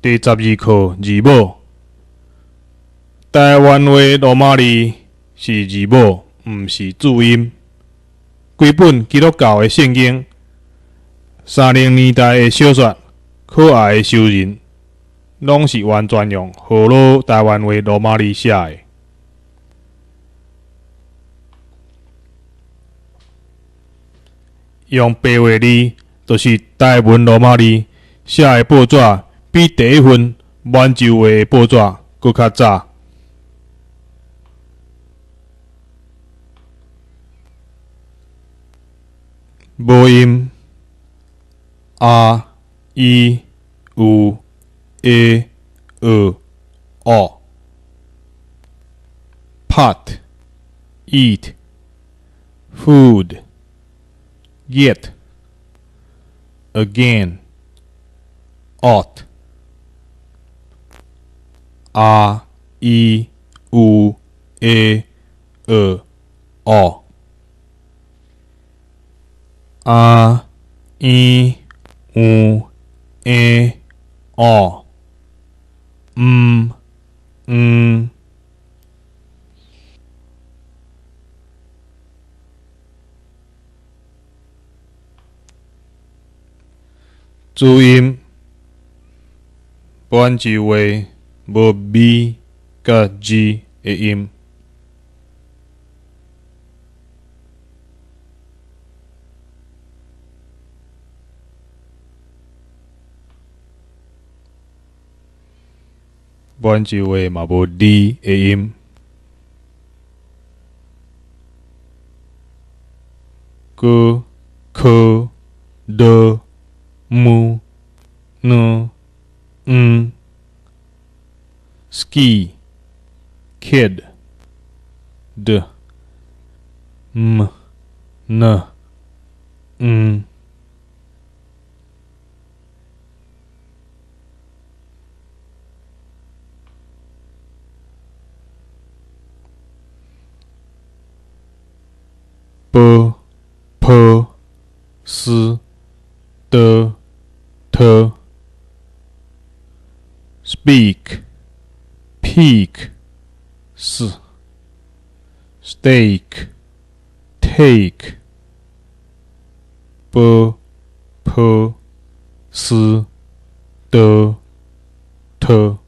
第十二课字母。台湾话罗马字是字母，毋是注音。规本基督教的圣经，30年代的小说，可爱的仇人，拢是完全用河洛台湾话罗马字写的。用白话字，就是台文罗马字写的报纸，比第一份满洲话的报纸阁较早。母音 a、i、u、e、e、o。 Pot, eat, food, get, again, ought. A、i、u、e、e、o。 A、i、u、e、o、毋、毋。注音，满洲话无 B 佮 G 的音。满洲话嘛无 D 的音。G、K、L、M、N、N。 Ski, kid, d, m, n, n。 B、P、S、D、T。 Speak, peak, s, steak, take. B、P、S、D、T。